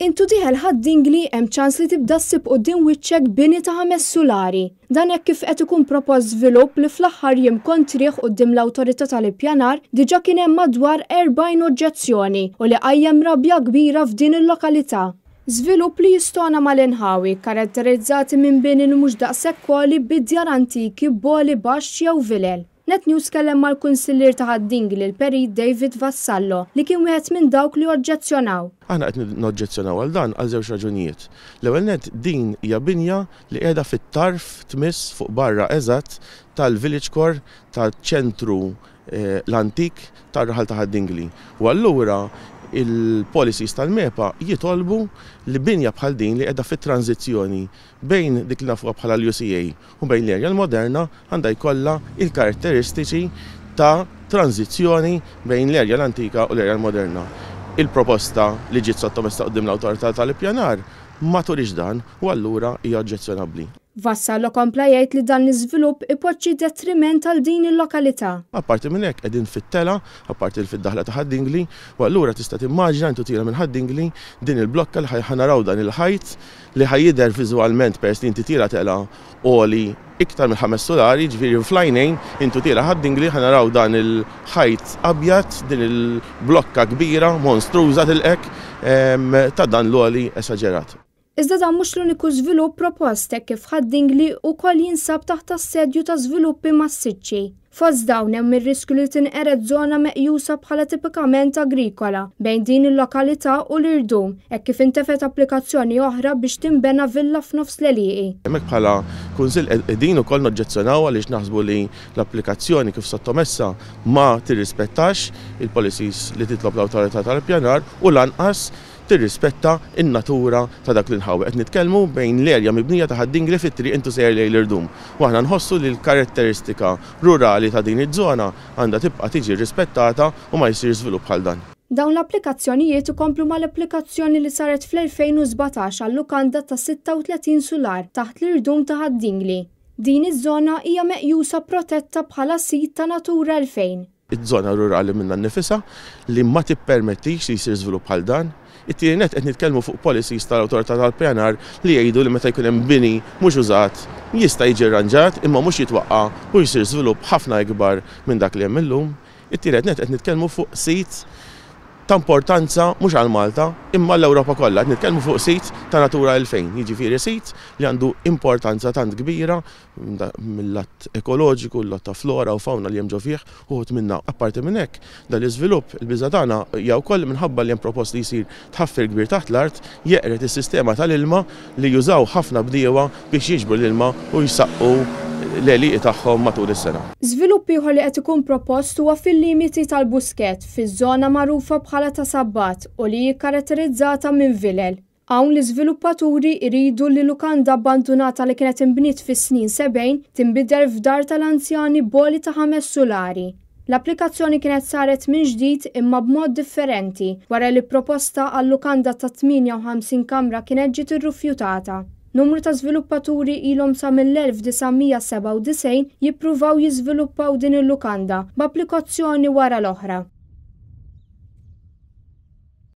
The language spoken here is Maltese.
Int u dieħel Ħad-Dingli hemm ċans li tibda ssib quddiem wiċċek bini ta' ħames sulari. Dan hekk kif qed ikun propost żvilupp li fl-aħħar jiem kontrih quddiem l-Awtorità tal-Ippjanar diġà kien hemm madwar 40 oġġezzjoni u li qajjem rabja kbira f'din il-lokalità. Żvilupp li jistona mal-inħawi, kkaratterizzati minn bini li mhux daqshekk għoli bi djar antiki b'għoli baxx jew vilel. Net News tkellem mal-Kunsillier ta' Ħad-Dingli l-Perit David Vassallo li kien wieħed minn dawk li oġġezzjonaw. Aħna qed noġġezzjonaw għal dan għal żewġ raġunijiet. L-ewwel nett din hija binja li qiegħda fit-tarf tmiss fuq barra eżatt tal-village core taċ-ċentru l-antik tar-raħal ta' Ħad-Dingli. U allura il-policies tal-MEPA jitolbu li binja bħal din li qiegħda fit-tranżizzjoni bejn dik li nafuha bħala l-UCA u bejn l-erja l-moderna għandha jkollha l-karatteristiċi ta' tranżizzjoni bejn l-erja l-antika u l-erja l-moderna. Il-proposta li ġiet sottomessa quddiem l-Awtorità tal-Ippjanar ma turix dan u allura hija oġġezzjonabbli. Vassallo kompla jgħid li dan l-iżvilupp ipoġġi detriment għal din il-lokalità. Apparti minn hekk qegħdin fit-telgħa, apparti li fid-daħla ta' Ħad-Dingli, u allura tista' timmaġina intu tiela' minn Ħad-Dingli din il-blokka li ħa naraw dan il-ħajt li ħa jidher viżwalment peress li inti tiela' telgħa għoli iktar minn ħames sulari, jiġifieri fl-għajnejn intu tiela' Ħad-Dingli ħa naraw dan il-ħajt abjad, din il-blokka kbira, monstruża tilqek, ta' dan l-għoli esaġerat. Iżda dan mhux l-uniku żvilupp propost hekk kif Ħad-Dingli wkoll jinsab taħt assedju ta' żviluppi massiċċi. Fost dawn hemm ir-riskju li tinqered żona meqjusa bħala tipikament agrikola bejn din il-lokalità u l-Irdum hekk kif intefgħet applikazzjoni oħra biex tinbena villa f'nofs l-għelieqi. Hemmhekk bħala Kunsill qegħdin ukoll noġġezzjonaw għaliex naħsbu li l-applikazzjoni kif sottomessa ma tirrispettax il-policies li titlob l-Awtorità tal-Ippjanar u lanqas tirrispetta n-natura ta' dak l-inħawi. Qed nitkellmu bejn l-erja mibnija ta' Ħad-Dingli fit-triq intu sejjer lejn l-Irdum. U aħna nħossu li l-karatteristika rurali ta' din iż-żona għandha tibqa' tiġi rrispettata u ma jsirx żvilupp bħal dan. Dawn l-applikazzjonijiet ikomplu mal-applikazzjoni li saret fl-2017 għal lukanda ta' 36 sular taħt l-irdum ta' Ħad-Dingli. Din iż-żona hija meqjusa protetta bħala sit ta' Natura 2000. iż-żona rurali minnha nnifisha li ma tippermettix li jsir żvilupp bħal dan. It-tieni nett qed nitkellmu fuq policies tal-Awtorità tal-Ppjanar li jgħidu li meta jkun hemm bini mhux użat jista' jiġi rranġat imma mhux jitwaqqa' u jsir żvilupp ħafna ikbar minn dak li hemm illum. It-tielet nett qed nitkellmu fuq sit ta' importanza mhux għal Malta imma għall-Ewropa kollha. Qed nitkellmu fuq sit ta' Natura 2000, jiġifieri sit li għandu importanza tant kbira mill-lat ekoloġiku, l-lat ta' flora u fawna li hemm ġo fih, uħud minnha. Apparti minn hekk, dan l-iżvilupp, il-biża' tagħna hija wkoll li minħabba li hemm propost li jsir tħaffir kbir taħt l-art, jeqred is-sistema tal-ilma li jużaw ħafna bdiewa biex jiġbru l-ilma u jsaqqu l-għelieqi tagħhom matul is-sena. Żvilupp ieħor li qed ikun propost huwa fil-limiti tal-Buskett, fiż-żona magħrufa bħala Ta' Sabbat u li hi kkaratterizzata minn vilel. Hawn l-iżviluppaturi jridu li lukanda abbandunata li kienet inbniet fis-snin 70 tinbidel f'dar tal-anzjani b'għoli ta' ħames sulari. L-applikazzjoni kienet saret minn ġdid imma b'mod differenti wara li proposta għal lukanda ta' 58 kamra kienet ġiet irrufjutata. Numru ta' żviluppaturi ilhom sa mill-1997 jippruvaw jiżviluppaw din il-lukanda b'applikazzjoni wara l-oħra.